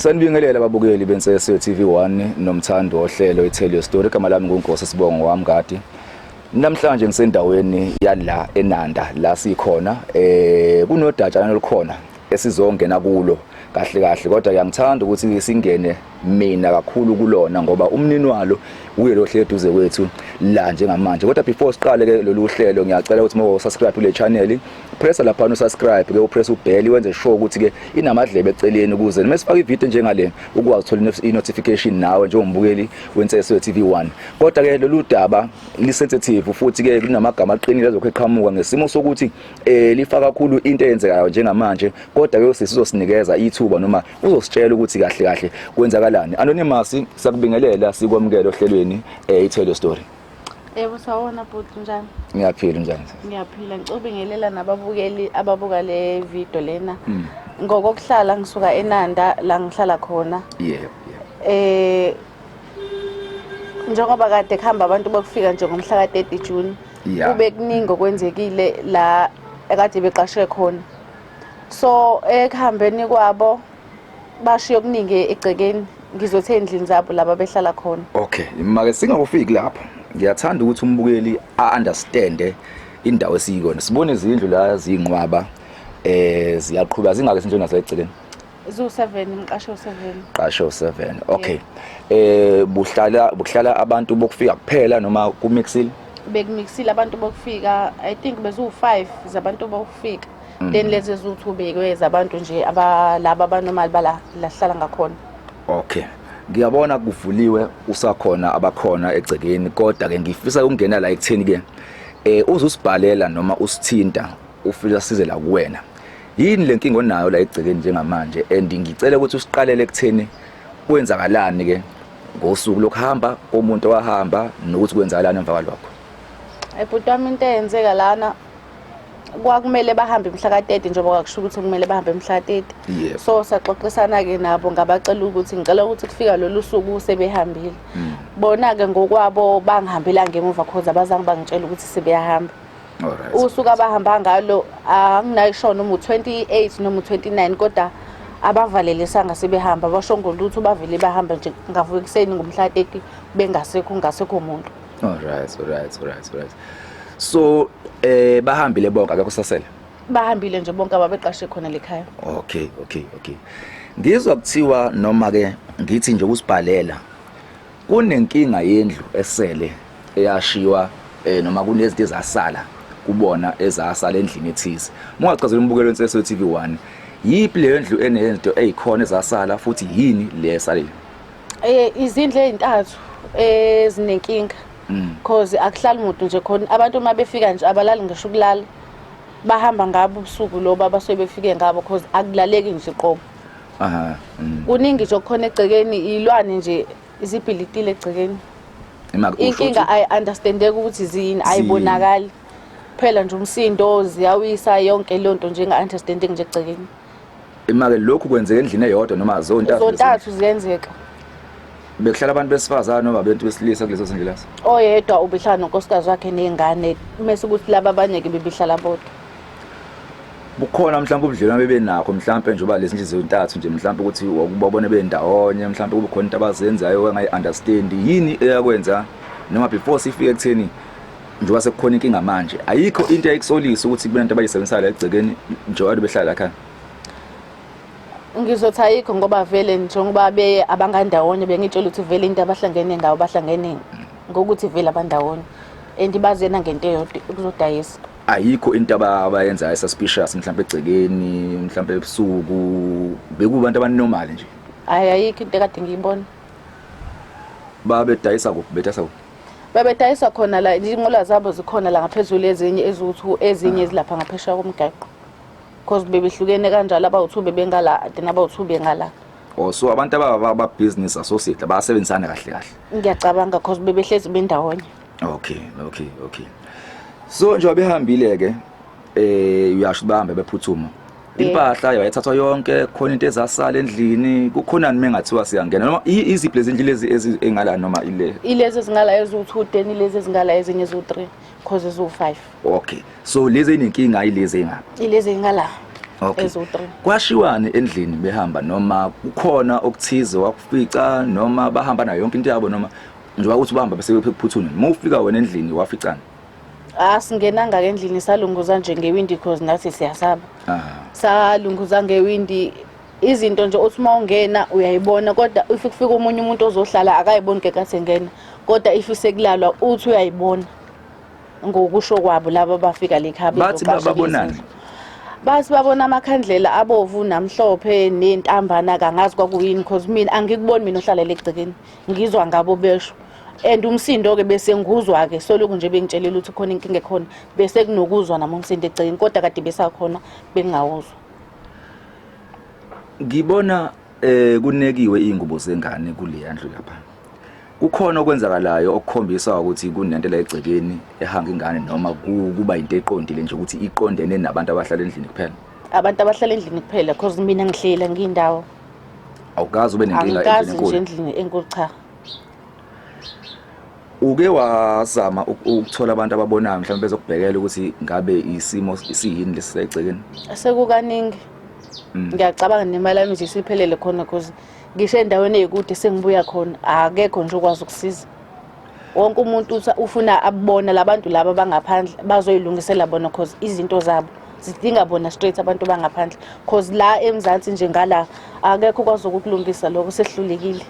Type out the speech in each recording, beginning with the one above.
Sanibingelela ababukeli benseso TV1 nomthando wohlelo iTell Your Story. Igama lami nguNkosi Sibongo wamngadi. Namhlanje ngisendaweni yala eNanda la sikhona, kunodatshana olukhona esizongena kulo kahle kahle, kodwa ngiyangithanda ukuthi singene mina kakhulu kulona ngoba umnini walo uye lo hlelo eduze kwethu la njengamanje. Kodwa before siqale ke lolu hlelo, ngiyacela ukuthi uma subscribe kule channel, pressa lapha no subscribe ke, upress ubell, wenze sure ukuthi ke inamadlebe eceleni ukuze noma sifaka ivideo njengale ukwazi ukuthola i-notification nawe njengombukeli wenseso TV1. Kodwa ke lolu daba li-sensitive futhi ke kunamagama aqinile azokhe eqhamuka ngesimo sokuthi lifaka kakhulu into eyenzekayo njengamanje. Kodwa ke usisi uzosinikeza ithuba noma uzositshela ukuthi kahle kahle kwenzakalani. Anonymous, siyakubingelela, sikwamukela ohlelweni iTell Your Story. Yebo, sawona bhuti, njani? Ngiyaphila, njani? Ngiyaphila, ngicobingelela nababukeli ababuka le video lena. Ngokokuhlala ngisuka eNanda la ngihlala khona. Njengoba kade kuhamba abantu bokufika nje ngomhla ka-30 June. Kube kuningi okwenzekile la ekade beqashe khona. So ekuhambeni kwabo bashiye okuningi egcekeni, ngizothi endlini zabo laba behlala khona. Okay, make singakufiki lapho. Ngiyathanda ukuthi umbukeli a-understande indawo esiyikona. Sibone izindlu la ziyinqwaba, ziyaqhuba zingake izinto nazo egcekeni. Zu-7, ngiqashe u-7. Qashe u-7. Okay. Buhlala abantu bokufika kuphela noma kumixile? Bekumixile abantu bokufika, I think bezu-5 zabantu bokufika. Then lezi eziwu-2 bekwe zabantu nje abalaba abanomali bala lahlala ngakhona. Okay. Ngiyabona kuvuliwe, usakhona abakhona egcekeni, kodwa ke ngifisa ukungena la ekutheni ke uzusibhalela noma usithinta ufika size la kuwena. Yini lenkinga onayo la egcekeni njengamanje? And ngicela ukuthi usiqalele ekutheni kwenzakalani ke ngosuku lokuhamba komuntu owahamba nokuthi kwenzakalani emva kwalokho. Ebhuti wami, into eyenzeka lana, kwakumele bahambe mhla ka-30 njengoba kwakusho ukuthi kumele bahambe mhla ka-30. So saxoxisana-ke nabo, ngabacela ukuthi ngicela ukuthi kufika lolu suku sebehambile. Bona-ke ngokwabo bangihambela ngemuva cause abazange bangitshela ukuthi sebeyahamba. Usuku abahamba ngalo anginayisho noma u-28 noma u-29, kodwa abavalelisanga sebehamba, basho ngolutho, bavele bahamba nje ngavuka ekuseni ngomhla 30 bengasekho, kungasekho umuntu. All right. So bahambile bonke, akekho sasele? Bahambile nje bonke ababeqashe khona lekhaya. Okay. Ngizwa kuthiwa, noma ke ngithi nje usibhalela, kunenkinga yendlu esele eyashiywa noma kunezinto ezasala kubona ezasala endlini ethize. Mungachazela umbukelo wenseso TV1, yipi leyo ndlu enezinto ezikhona ezasala futhi yini le esalile? Izindlu ezintathu ezinenkinga. Cause akuhlali muntu nje khona, abantu uma befika nje abalali ngisho ukulala. Bahamba ngabo ubusuku lobo abasuke befike ngabo cause akulaleki nje qobo. Kuningi nje okukhona egcekeni, ilwane nje izibhilitile egcekeni. Inkinga ayi-understandeki ukuthi ziyini, ayibonakali. Phela nje umsindo ziyawisa yonke leyo nto nje enga-understandeki nje egcekeni. Imake lokhu kwenzeka endlini eyodwa noma zontathu? Zontathu ziyenzeka. Bekuhlala abantu besifazane noma abantu besilisa kulezo zindlu lezo? Oyedwa ubehlala nonkosikazi wakhe ney'ngane, mese ukuthi laba abanye-ke bebehlala bodwa. Bukhona mhlawumbe ubudlelwano bebenakho mhlawumbe njengoba lezi ndlu zontathu nje, mhlawumbe ukuthi ubabone bendawonye, mhlawumbe kube khona into abazenzayo engayi-understand? Yini eyakwenza, noma before sifike ekutheni njengoba sekukhona inkinga manje, ayikho into eyayikusolisa ukuthi kube nento abayisebenzisayo la egcekeni njengoba behlala la ekhaya? Ngizothi ayikho, ngoba vele njengoba beye abangandawonye, bengitshela ukuthi vele into abahlangene ngayo bahlangene ngokuthi vele abandawonye and bazena ngento eyodwa, ukuzodayisa. Ayikho into abayenzayo suspicious mhlawumbe egcekeni, mhlawumbe ebusuku? Bekubantu abanormal nje? Hayi, ayikho into ekade ngiyibona. Babedayisa kuphi? Bedayisa kuphi? Babedayisa khona la, izinqola zabo zikhona la ngaphezulu, ezinye eziwu-two, ezinye ezilapha ngaphesheya komgaqo, cause bebehlukene kanjalo, abawu-two bebengala then abawu-two bengala. Oh, so abantu aba business associate abasebenzisana kahle kahle? Ngiyacabanga, cause bebehlezi bendawonye. Okay. So njengoba behambile ke, uyasho bahambe bephuthuma. Impahla yayithathwa yonke? Khona into ezasala endlini? Kukhona noma engathiwa siyangena, noma iziphi lezi ndlu lezi engala noma ile? Ilezi ezingala eziwu-two, then ilezi ezingala ezinye eziwu-three, cause eziwu-five. Okay, so lezi enenkinga ilezi engapha? Ilezi engala. Okay. Eziwu-3. Kwashiwani endlini behamba noma kukhona okuthize wakufica noma bahamba nayo yonke into yabo noma njengoba uthi bahamba bese bephuthuna. Uma ufika wena endlini waficana. Asingenanga ke endlini, salunguza nje ngewindi cause nathi siyasaba. Salunguza ngewindi izinto nje othi uma ungena uyayibona, kodwa if kufika omunye umuntu ozohlala akayiboni ngenkathi engena, kodwa if sekulalwa uthi uyayibona ngokusho kwabo laba abafika le khaya Bathi bezoqasha babonani? kulezi zindlu. Bathi babona amakhandlela abovu namhlophe ney'ntambana, kangazi kwakuyini cause mina angikuboni mina ohlalela egcekeni, ngizwa ngabo besho. And umsindo-ke bese nguzwa-ke solokhu nje bengitshelile ukuthi khona inkinga ekhona, bese kunokuzwa nami umsindo egcekeni, kodwa kade besakhona bengingawuzwa. Ngibona kunekiwe ingubo zengane kuleya ndlu lapha. Kukhona okwenzakalayo okukhombisa ukuthi kunento la egcekeni ehanga ingane noma kuba into eqondile nje ukuthi iqondene nabantu abahlala endlini kuphela? Abantu abahlala endlini kuphela cause mina ngihlela ngiyindawo. Awukaze ube nenkinga endlini Angikaze nje enkulu? endlini enkulu, cha. Uke wazama ukuthola abantu ababonayo mhlawumbe bezokubhekela ukuthi ngabe isimo siyini lesi egcekeni? Sekukaningi. Ngiyacabanga nemali yami nje isiphelele khona cause ngisho endaweni eyikude sengibuya khona akekho nje okwazi ukusiza. Wonke umuntu ufuna abona labantu laba bangaphandle bazoyilungisela bona cause izinto zabo zidinga bona straight abantu bangaphandle, cause la eMzansi nje ngala akekho okwazi ukukulungisa lokho, sehlulekile.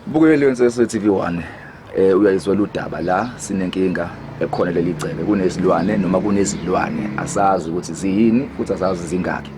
Bukele Nseso TV 1, uyayizwela udaba la, sinenkinga ekhona leli gceke, kunezilwane noma kunezilwane asazi ukuthi ziyini futhi asazi zingaki.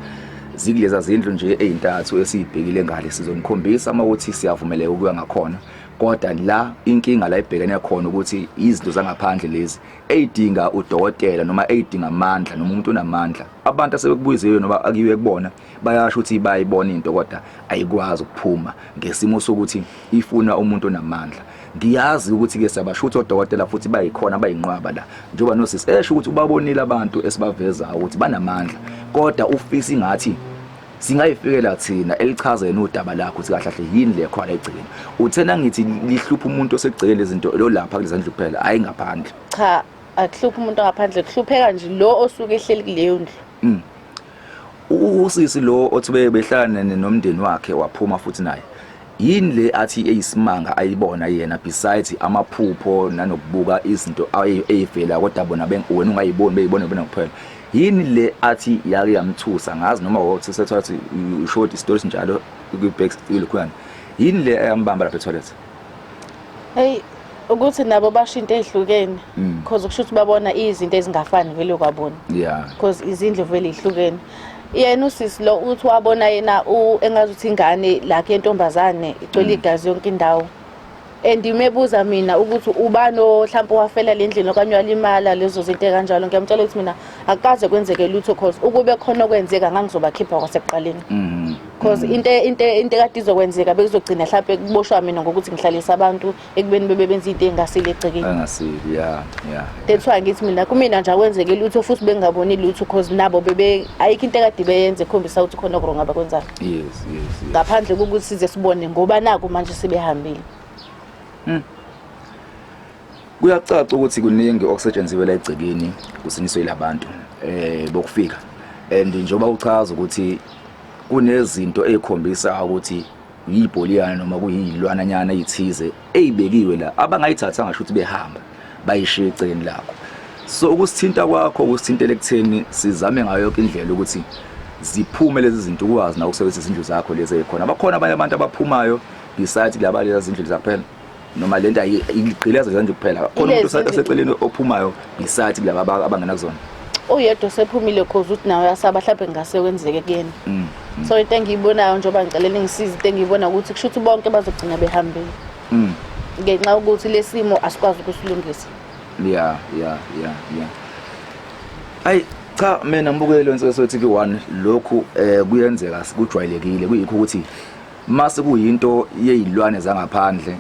Zikuleza zindlu nje ezintathu esizibhekile ngale, sizonikhombisa uma ukuthi siyavumeleka ukuya ngakhona, kodwa la inkinga la ibhekene khona ukuthi izinto zangaphandle lezi eyidinga udokotela noma eyidinga amandla noma umuntu onamandla. Abantu asebekubuyiziwe noma akuyiwe kubona bayasho ukuthi bayibona into kodwa ayikwazi ukuphuma ngesimo sokuthi ifuna umuntu onamandla. Ngiyazi ukuthi ke siyabashutha odokotela futhi bayikhona bayinqwaba la, njengoba nosisi esho ukuthi ubabonile abantu esibaveza ukuthi banamandla, kodwa ufisa ingathi singayifikela thina elichazeni udaba lakho ukuthi kahle kahle yini le khona egcekeni. Uthena ngithi lihlupha umuntu osegcekeni lezinto lo lapha kulezandlu kuphela, hayi ngaphandle. Cha, akuhluphi umuntu ngaphandle, kuhlupheka nje lo osuke ehleli kuleyo ndlu. Usisi lo othi behlala nomndeni wakhe waphuma futhi naye, yini le athi eyisimanga ayibona yena besides amaphupho nanokubuka izinto eyivela kodwa bona wena ungayiboni, beyibona bona kuphela? Yini le athi yake yamthusa? Ngazi noma wathi sethola short stories njalo kwi-back ilokhuyana, yini le eyambamba lapha e-toilet? Hey, ukuthi nabo basho into ezihlukene because kusho ukuthi babona izinto ezingafani vele kwabona because izindlu vele ihlukene. Yena usisi lo uthi wabona yena engazuthi ingane lakhe yentombazane igcwele igazi yonke indawo, and imebuza mina ukuthi ubani mhlawumbe wafela le ndlini okanye walimala, lezo zinto kanjalo. Ngiyamtshela ukuthi mina akukaze kwenzeke lutho cause ukube khona okwenzeka ngangizobakhipha kwasekuqaleni, cause into ekade izokwenzeka bekuzogcina mhlawumbe kuboshwa mina ngokuthi ngihlalisa abantu ekubeni bebe benza into engasile egcekeni. Engasile, yeah. That's why ngithi mina kumina nje akwenzeke lutho futhi bengingaboni lutho cause nabo bebe ayikho into ekade beyenze ekhombisa ukuthi khona oku-wrong abakwenzayo. yes yes Ngaphandle kokuthi size sibone ngoba naku manje sebehambile. Kuyacaca ukuthi kuningi okusetshenziwe la egcekeni kusiniswe labantu bokufika, and njengoba uchaza ukuthi kunezinto ezikhombisa ukuthi yibholiyana noma kuyilwananyana ezithize ezibekiwe la abangayithatha ngasho ukuthi behamba bayishiya egcekeni lakho. So ukusithinta kwakho kusithintela ekutheni sizame ngayo yonke indlela ukuthi ziphume lezi zinto, ukwazi na ukusebenzisa izindlu zakho lezi ezikhona. Bakhona abanye abantu abaphumayo besides laba lezi zindlu zakuphela, noma lento ayigqileza nje kuphela? Khona umuntu oseceleni ophumayo besides kulaba abangena kuzona? Uyedwa osephumile cause uthi nawe uyasaba mhlawumbe ngase kwenzeke kuyena. So into engiyibonayo njengoba ngicela ningisize, into engiyibona ukuthi kusho ukuthi bonke bazogcina behambile ngenxa yokuthi lesimo asikwazi ukusilungisa. Yeah, ayi cha, mina mbukeli weNseso TV 1, lokhu kuyenzeka, kujwayelekile, kuyikho ukuthi mase kuyinto yezilwane zangaphandle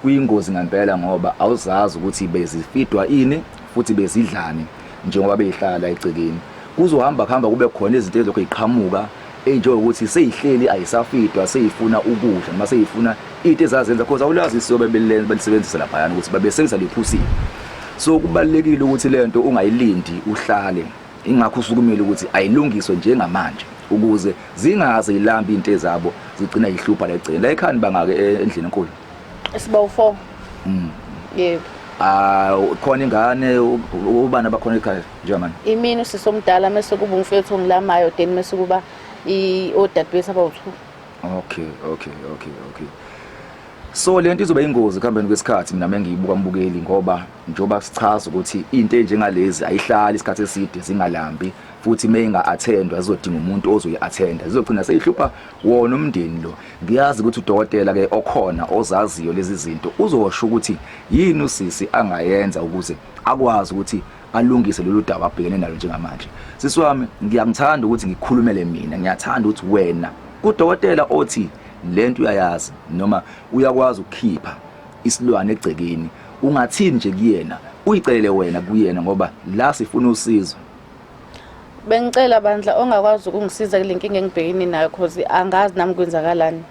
kuyingozi ngempela, ngoba awuzazi ukuthi bezifidwa ini futhi bezidlani njengoba beyihlala egcekeni. Kuzohamba kuhamba kube khona izinto ezilokhu ziqhamuka enjengokuthi seyihleli ayisafidwa, seyifuna ukudla noma seyifuna into ezazenza, cause awulazi isiko belisebenzisa laphayana ukuthi babesebenzisa liphusile. So kubalulekile ukuthi lento ungayilindi uhlale. Ingakho usukumile ukuthi ayilungiswe njengamanje ukuze zingaze ilambe into ezabo zigcina ihlupha la egcina. La ekhaya nibangake endlini enkulu? Siba u4. Yebo. Ah, khona ingane, ubani abakhona ekhaya njengamanje? Imini usisi omdala, mese kuba umfethu ongilamayo, then mese kuba odadewethu abawu-2. Okay. So lento izoba ingozi ekuhambeni kwesikhathi, mina mengiyibuka, mbukeli, ngoba njengoba sichaza ukuthi into enjengalezi ayihlali isikhathi eside zingalambi, futhi mayinga-attendwa zizodinga umuntu ozoyi-attenda, zizogcina seyihlupha wona umndeni lo. Ngiyazi ukuthi udokotela ke okhona ozaziyo lezi zinto uzosho ukuthi yini usisi angayenza ukuze akwazi ukuthi alungise lolu daba abhekene nalo njengamanje. Sisi wami, ngiyangithanda ukuthi ngikhulumele mina, ngiyathanda ukuthi wena kudokotela othi lento uyayazi noma uyakwazi ukukhipha isilwane egcekeni, ungathini nje kuyena, uyicelele wena kuyena, ngoba la sifuna usizo. Bengicela bandla ongakwazi ukungisiza kule nkinga engibhekene nayo, cause angazi nami kwenzakalani.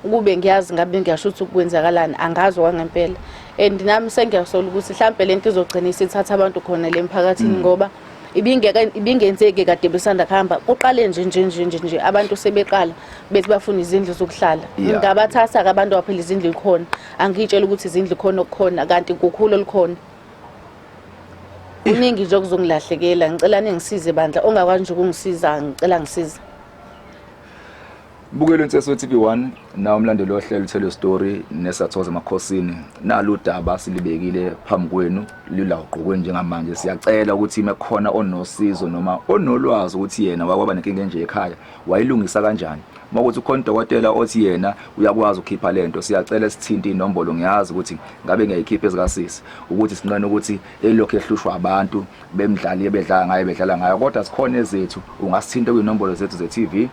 Ukube ngiyazi ngabe ngiyasho ukuthi kwenzakalani, angazi okwangempela. And nami sengiyasola ukuthi mhlampe lento izogcina isithatha abantu khona le emphakathini, ngoba ibingeke ibingenzeki kade besanda kuhamba. Kuqale nje nje nje nje nje abantu sebeqala bethi bafuna izindlu zokuhlala. Ngabathatha-ke abantu, waphela izindlu likhona, angiyitshela ukuthi izindlu khona okukhona kanti kukhulu olukhona kuningi nje okuzongilahlekela. Ngicela ningisize bandla, ongakwazi nje ukungisiza, ngicela ngisize. Bukelo Inseso TV1 na umlandeli wohlelo Tell Your Story nesathoza emakhosini. Nalu udaba silibekile phambi kwenu, lila ugqokweni njengamanje. Siyacela ukuthi mekhona onosizo noma onolwazi ukuthi yena wakwaba nenkinga enje ekhaya wayilungisa kanjani, mawukuthi ukhona udokotela othi yena uyakwazi ukukhipha lento, siyacela sithinte inombolo. Ngiyazi ukuthi ngabe ngiyayikhipha ezikasisi ukuthi sinqene ukuthi elokhu ehlushwa abantu bemdlali ebedlala ngayo, bedlala ngayo, kodwa sikhona ezethu. Ungasithinta kwinombolo zethu ze-TV,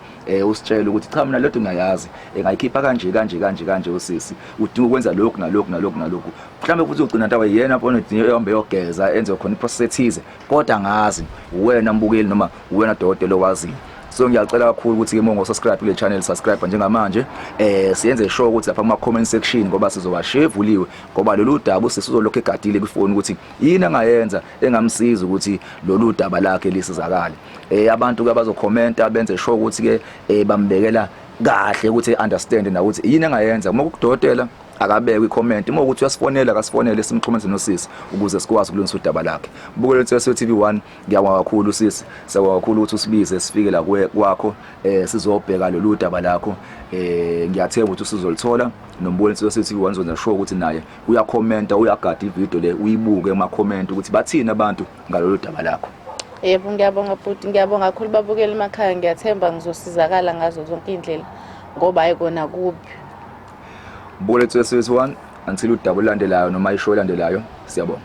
usitshele ukuthi cha, mina lento ngiyayazi, engayikhipha kanje kanje kanje kanje, usisi udinga ukwenza lokhu nalokhu nalokhu nalokhu. Mhlawumbe futhi ugcina ntawe yena mfana udinga ehambe yogeza, enze khona iprocess ethize, kodwa ngazi wena mbukeli noma wena dokotela owaziyo. So ngiyacela kakhulu ukuthi ke mongo subscribe kule channel, subscribe njengamanje, siyenze sure ukuthi lapha kuma comment section, ngoba sizowashiya evuliwe, ngoba lolu daba usisi uzolokhu egadile kwifoni ukuthi yini angayenza engamsiza ukuthi lolu daba lakhe lisizakale. Abantu ke abazokhomenta benze sure ukuthi ke bambekela kahle ukuthi understand na ukuthi yini engayenza. Uma kukudokotela akabeke i-comment, uma ukuthi uyasifonela akasifonele, simxhumanise nosisi ukuze sikwazi ukulungisa udaba lakhe. Bukelo Inseso TV1, ngiyabonga kakhulu sisi, siyabonga kakhulu ukuthi usibize sifike la kwakho, sizobheka lolu daba lakho. Ngiyathemba ukuthi usizolithola nombukelo Inseso TV1 uzokwenza sure ukuthi naye uyakhomenta, uyagada ivideo le, uyibuke kuma comment ukuthi bathini abantu ngalolu daba lakho. Yebo, ngiyabonga bhuti, ngiyabonga kakhulu babukeli emakhaya. Ngiyathemba ngizosizakala ngazo zonke iy'ndlela, ngoba hayi kona kubi. Bukelo Inseso 1 until udaba olulandelayo noma ishow elandelayo, siyabonga.